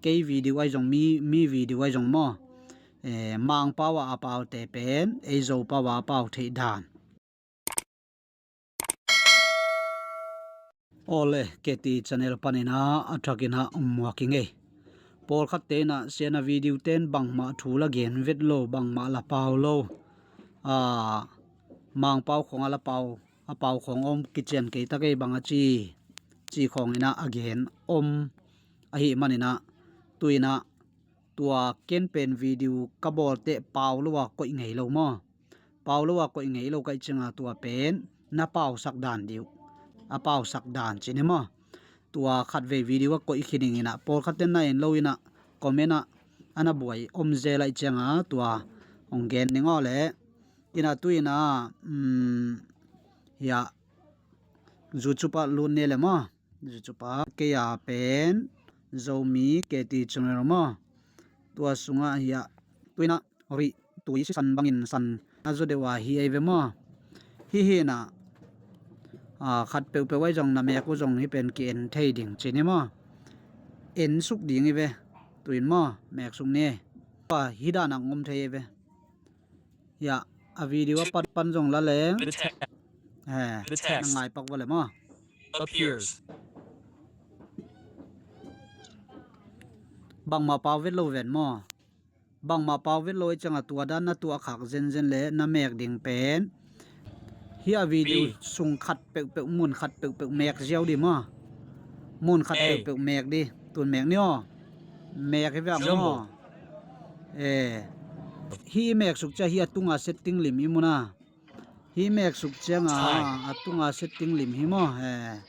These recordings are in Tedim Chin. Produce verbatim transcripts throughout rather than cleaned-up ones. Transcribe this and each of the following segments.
kei video ahi zong, mi, mi video ahi zong maw, eh, Mangpau a a paute pen ei Zopau a a pau theih dan. Awle, K T channel panin ah a thakin ah muak i ngei. Pawlkhatte in ah sian a video ten bangmah thu la gen vet lo, bangmah la pau lo. Ah, Mangpau khawng a la pau, a pau khawng om kician kei ta kei bang a ci, ci khawng in ah a gen om ahih manin ah, tu in ah tua ken pen video ka bawl teh pau lo a koih ngei lo maw? Pau lo a koih ngei lo ka hih ciang a tua pen na pausak dan ding uh. A pausak dan ci ni maw? Tua khatvei video a koih khin ing in ah, pawlkhat ten na en lo in ah, comment ah a na buai om zel ahih ciang a tua hong gen ning aw le. In ah tu in ah, um, hiah YouTube ah lut ni le maw? YouTube ah kei a pen Zomi K T channel maw? Tua sungah hiah tu in ah rih tui sisan bangin san a zaw deuh a hi ei ve maw? Hi hi in ah, ah, khat peuhpeuh ahi zong na mek uh zong hih pen ki-en thei ding ci ni maw? En suk ding hi ve. Tu in maw, mek suk ni. Tua hi dan a ngom thei hi ve. Hiah a video a pat pan zong la leng. The te-, eh, the text na ngai pak va le maw? Appears. Bangmah pau vet lo ven maw? Bangmah pau vet lo ahih ciang a tua dan na tuah khak zenzen le na mek ding pen, hih a video sung khat peuhpeuh, mun khat peuhpeuh mek ziau ding maw? Mun khat peuhpeuh mek ding. Tun mek ni aw. Mek hi ve maw? Eh. Hih i mek suk ciang hih a tunga setting lim i mu na. Hih mek suk ciang a, a tunga setting lim hi maw? Eh.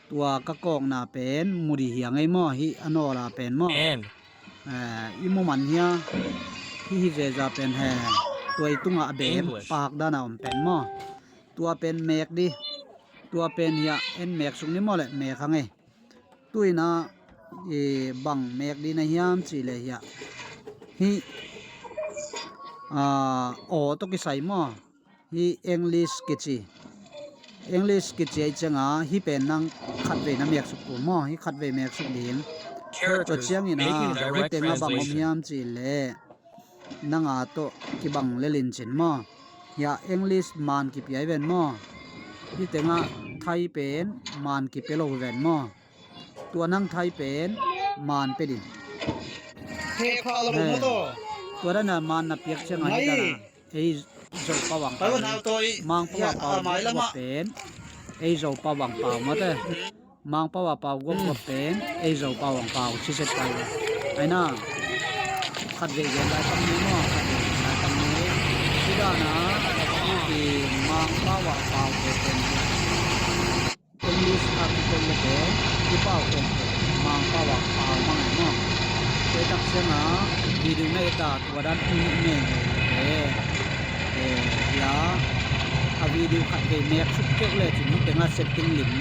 Tua ka kawkna pen mu ding hi a ngei maw? Hih a nawl a pen maw? Eh, i mu man hia? Hih hi zeza pen he. Tua i tunga a bem pak dan a om pen maw? Tua pen mek ding. Tua pen hiah en mek suk ni maw le, mek a ngei. Tu in ah, eh, bang mek ding na hiam cih le hiah. Hih, ah, aw tawh kisai maw? Hih English kici. English kici ahih ciang a, hih pen nang khatvei na mek suk uh maw? Hih khatvei mek suk ding. Tua ciangin ah, hih teng ah bang om hiam cih le, nang a tawh kibang lel in cin maw? Hiah English man kipia hi ven maw? Hih teng ah Thai pen man kipia lo hi ven maw? Tua nang Thai pen man pia ding. Tua dan a man na piak ciang a hih dan a ei Zopau a pau, Mangpau a pau guapguap pen ei Zopau a pau mate. Mangpau a pau guapguap pen ei Zopau a pau ci set pai. Ai na, khatvei gen lai tam ni maw, khatvei gen lai tam ni. Hih dan a i Mangpau a pau guap pen English article le pen i pau khempeuh Mangpau a pau mah ngai maw? Tua i tak ciang a video na et a tua dan i ngei ngei le pen, eh, hiah a video khatvei mek suk keuh le cin hih teng ah setting lim,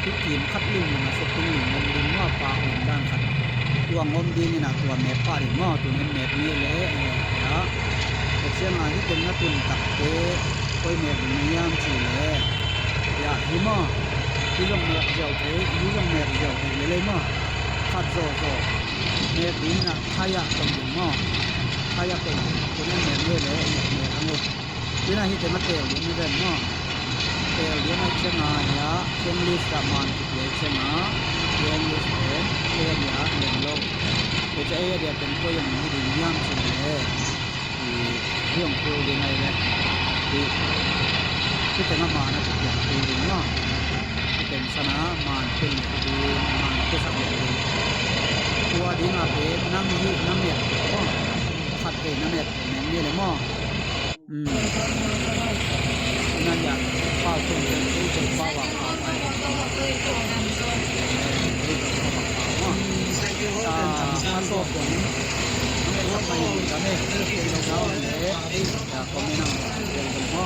hih kim khat lim lim ah setting lim om ding maw, pau lim dan khat. Tua ngom ding in ah tua mek pah ding maw? Tun en mek ni le, eh, hiah. Tua ciang a hih teng na tun takte koi mek ding na hiam cih le, hiah, hi maw? Hih zong mek ziau thei, hih zong mek ziau thei lel ei maw? Khat zawzaw mek ding in ah Thai ah koih ding maw? Thai ah koih ding. Tun en mek ni le, hiah, mek a ngei. Tun ah hih teng ah teel ding hi ven maw? Teel ding ahih ciang a hiah English ah man kipia ahih ciang a, English pen area lem lo. Tua ciang area pen koi ah hi ding hiam cih le, i, hih hong kul ding ahi ve. I, hih teng ah man a kipiang kul ding maw? Hih teng san a man pen ding, man pen sak ding. Tua ding a pen nang hih na mek maw? Khatvei na mek mek ni le maw? Hmm. Ina ya, pau tung tung tung tung pau wang pau pai. Ei tung pau wang pau mo. Ah, an bo tung. Ang ei sak pai ni kami. Ei tung pau le. Ya, kami nang. Ei tung mo.